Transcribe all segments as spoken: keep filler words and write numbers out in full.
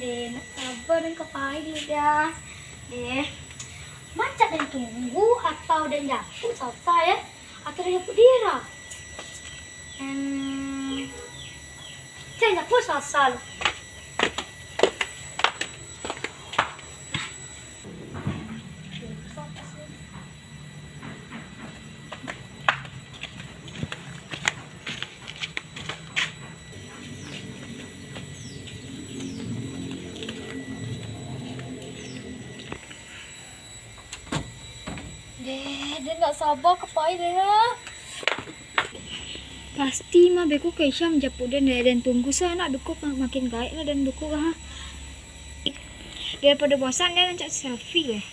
Eh, nak sabar den ka pai dulu dah. Eh, mancak den tunggu atau den japuik Sasa, yo? Atau den japuik Dira? Hmm, den japuik Sasa lo. Deh, den ndak saba ka pai deh. Pasti mah beko Keisha manjapuik den, deh. Den tunggu sanak duko, makin gaek lah den duko, ha. Daripado bosan, den rancak selfie, deh.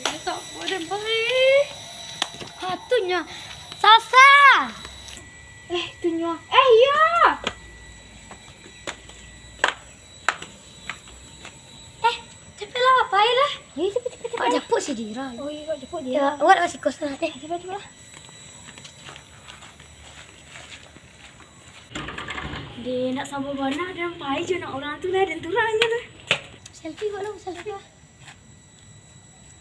Eh, tak boleh balik. Ah, tu nyo. Sasa! Eh, tu nyo. Eh, iyo! Eh, capeklah, pailah. Ayo, capek, capek, capek. Awak japuik si Dira. Oh, iyo, awak japuik Dira. Yo, awak ka siko sanak, deh. Capek, capeklah. Deh, ndak saba bana, den pai jo anak urang tu lah, den turun ajo lah. Selfie kok lo, selfie lah.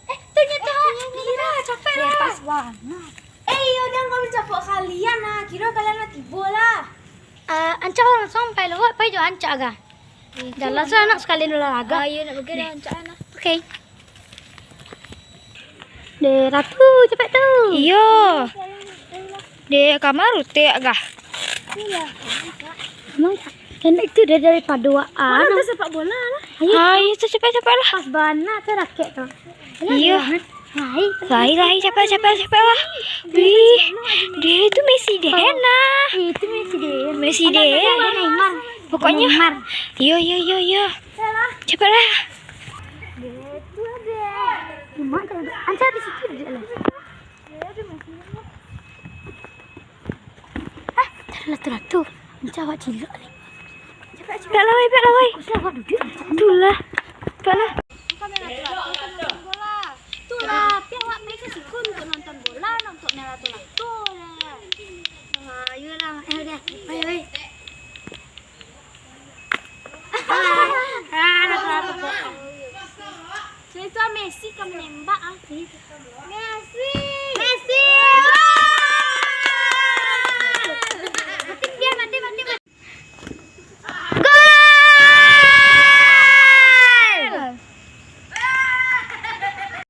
Eh, tu nyo tu, Dira, capek lah. Pas bana. Eh, iyo, den, kalau capek kalian lah, kiro kalian lah tibo lah. Ah, rancak lah, langsuang pai lo, pai jo rancak ka. Jalan sanak sakalian olahraga. Ah, iyo, nak bagi rancak lah. Oke. Deh, Ratu, capek tu. Iyo. Deh, kamar utek gah. Emang enak tu deh daripado awak. Mana tu sepak bola lah. Ayo. Ayo tu, capek-capek lah. Pas bana tu raket tu. Iyo. Lai. Lai, lai, capek, capek, capek lah. Wih, deh tu Messi deh nah. Itu Messi deh. Messi deh. Neymar. Pokoknyo. Neymar. Iyo, iyo, iyo, iyo. Capek lah. Itu deh. Cuma kalau ancak di situ duduk lah. Ah, taruhlah tu, Ratu. Ancak awak cilok ni. Capek lah, wai, capek lah, wai. Fokus lah, awak duduk. Tu lah. Capek lah. Bukan main lato-lato, kan nonton bola. Tu lah, tapi awak pai ka siko untuak nonton bola, nak untuak main lato-lato lah. Ah, ayolah, eh, udah. Ayo, ayo. Ah, lato-lato. Sudah itu, ah, Messi ka manembak, ah. Messi.